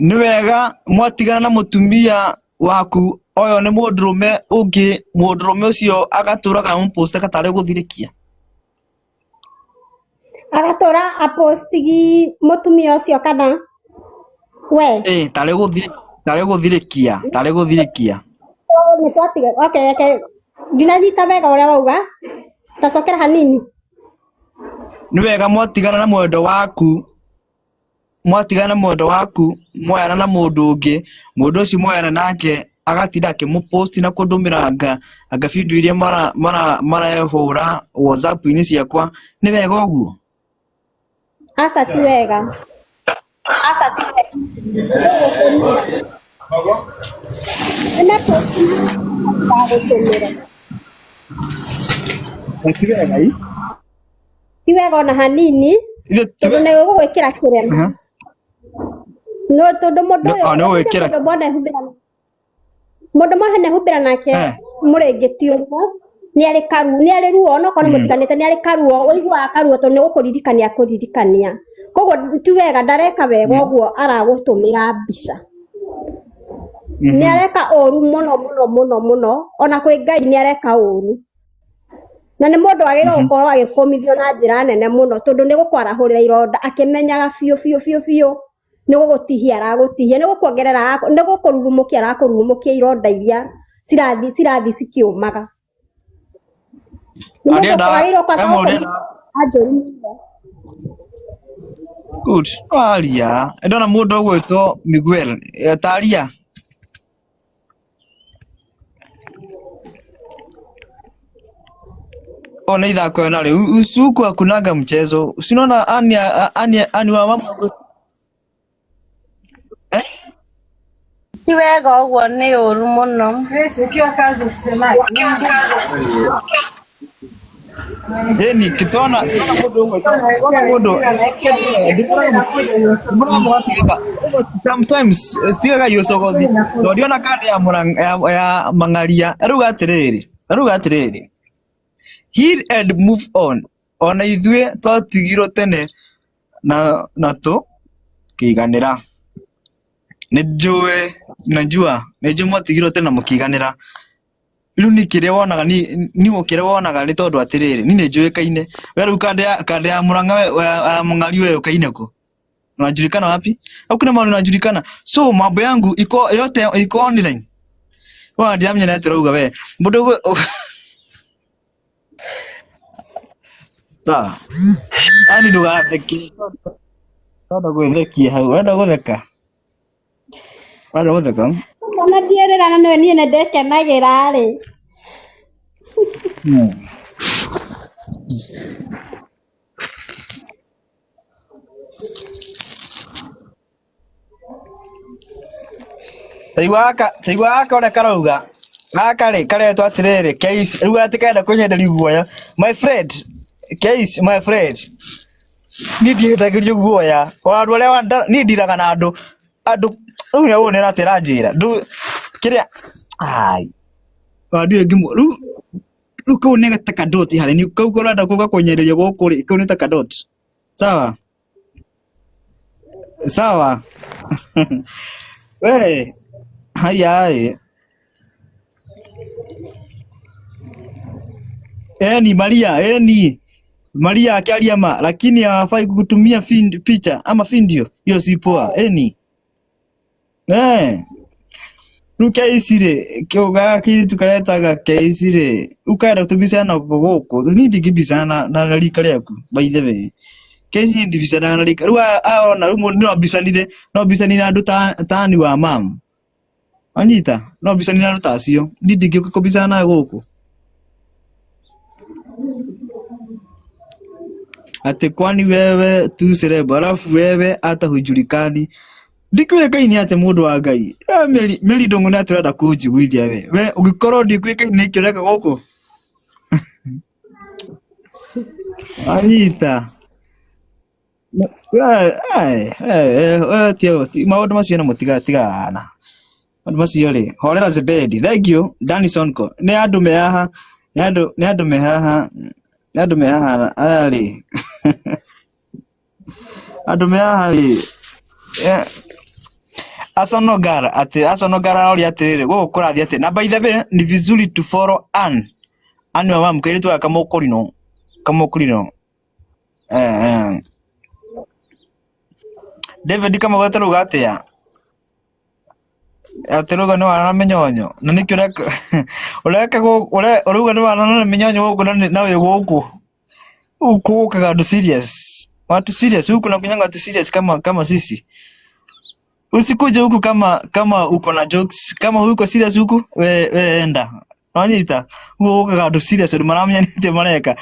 Nĩ wega mwatigana na mũtumia waku oyo nĩ mũndũrũme ũngĩ, mũndũrũme ũcio agatũraga amũpostaga tarĩ gũthirĩkia. Agatũra apostigi mũtumia ũcio kana we? Ĩ tarĩ tarĩ gũthirĩkia, tarĩ gũthirĩkia. Nĩ twatiga. Okay, okay. Ndinanyita wega ũrĩa wauga. Tacokera hanini. Nĩ wega mwatigana na mwendwa waku, mwatigana na mwendwa waku mwoyana na mũndũ ũngĩ, mũndũ ũcio mwoyana nake agatinda akĩmũpost na kũndũmĩra anga anga video iria marehũra WhatsApp-inĩ ciakwa, nĩ wega ũguo? Aca ti wega. Nĩ post ndagũtũmĩra. Ti wega ĩ? Ti wega ona hanini. Ithe ti Tondũ nĩ gũgwĩkĩra kĩrema. Aha. No tondũ mũndũ ũyũ O, nĩ gũgwĩkĩra mũndũ mwana ehumbĩra mũndũ mwana ehumbĩra nake mũrĩngĩti ũguo nĩ arĩ karu nĩ arĩ ruo onokorwo nĩ mũtiganĩte nĩ arĩ karuo ũiguaga karuo tondũ nĩ gũkũririkania akũririkania koguo ti wega ndareka wega ũguo aragũtũmĩra mbica nĩ areka ũru mũno mũno mũno mũno ona kwĩ Ngai nĩ areka ũru na nĩ mũndũ wagĩrĩirwo gũkorwo agĩkũmithio na njĩra nene mũno tondũ nĩ gũkwarahũrĩra ironda akĩmenyaga biũ biũ biũ biũ nĩ gũgũtihia aragũtihia nĩ gũkuongerera nĩ gũkũrurumũkia arakũrurumũkia ironda iria cirathiĩ cirathiĩ cikĩũmaga. Nĩ mũndũ Arenda wagĩrĩirwo kwanza emwe gũkũmithio na njũru mũno. Good. Aria. Ndona mũndũ ũgwĩtwo Miguel. Taria. Ona ithako ena rĩu usuku hakunanga mchezo. Si unaona ani ani ani wa mama eh? Ti wega ũguo nĩ ũru mũno. Chris, ukiwa kazi usisemaje. Ĩni kitona tona mũndũ ũmwe tona mũndũ ndimũraga mũgatigaga sometimes tigaga ũcogothi tondũ ndiona kandi ya ya mang'aria arauga atĩrĩrĩ arauga atĩrĩrĩ heal and move on ona ithuĩ twatigirwo tene na tũkĩiganĩra nĩ njũĩ najua nĩ njũĩ mwatigirwo tene na mũkĩiganĩra rĩu niĩ kĩrĩa wonaga ni kĩrĩa wonaga nĩ tondũ atĩrĩrĩ niĩ nĩ njũĩkaine we rĩu kanda ya kanda ya Murang'a ya Mũng'ari we ũkaine kũ unajulikana wapi hakuna mahali unajulikana so mambo yangu iko yote iko online wa ndiramenya nĩ atĩ ũrauga we mũndũ sawa yani ndũgatheke ũrenda gwĩthekia hau ũrenda gũtheka ũrenda gũtheka Ona ndierĩra na nĩwe niĩ nĩ ndekenagĩra rĩ. Taigua gaka taigua gaka ũrĩa karauga gaka rĩ karetwo atĩrĩrĩ Keisi rĩu atĩ karenda kũnyenderia guoya my friend Keisi my friend niĩ ndiendagĩrio guoya o andũ arĩa niĩ ndiraga na andũ andũ rĩu nĩ ũũ nĩ ũratĩra njĩra ndũ kĩrĩa ai ona ndiũĩ rĩu rĩu kau nĩ ta kadoti harĩ niĩ kau ũrenda gũka kũnyenderia gũkũ rĩ kau nĩ ta kadoti sawa sawa we haya eni Maria eni Maria akiaria ma lakini hawafai kutumia picha ama video hiyo si poa eni eh rĩu keici rĩ gaka kairĩtu karetaga keici rĩ rĩu karenda tũbicana gũkũ niĩ ndingĩbicana na rika rĩaku by the way keici niĩ ndibicanaga na rika rĩu aya ona rĩu mũndũ no mbicanire no mbicanire na andũ ta ani wa mam wanyita no mbicanire na andũ ta acio niĩ ndingĩũka kũbicana nawe gũkũ atĩ kwani wewe tu celeb alafu wewe hata hujulikani ndikũĩkaine atĩ mũndũ wa Ngai Eh, Mary Mary Ndũng'ũ nĩ atĩ ũrenda kũnjiguithia we we ũngĩkorwo ndikũĩkaine nĩkĩ ũreka gũkũ anyita maũndũ macio nĩ mũtigatigana maũndũ macio rĩ horera Zebedi thank you Danny Sonko nĩ andũ me haha nĩ andũ nĩ andũ me haha nĩ andũ me haha aya rĩ andũ me haha rĩ Arsenal girl ati Arsenal girl aroria atiriri guku kurathi ati na by the way ni vizuri to follow Ann Ann wa mkairitu wa kamukurino kamukurino eh eh David kama gweteruga atia ati ruga nĩ wana na mĩnyonyo na nĩkĩ ũreka ũreka ũrauga nĩ wana na mĩnyonyo gũkũ na na wĩ gũkũ huku gũkaga andũ serious watu serious huku na kunyanga watu serious kama kama sisi. Usikuje huku kama kama uko na jokes, kama uko serious huku we enda wanyita huku gũkaga andũ serious andũ maramenya nĩatĩa mareka.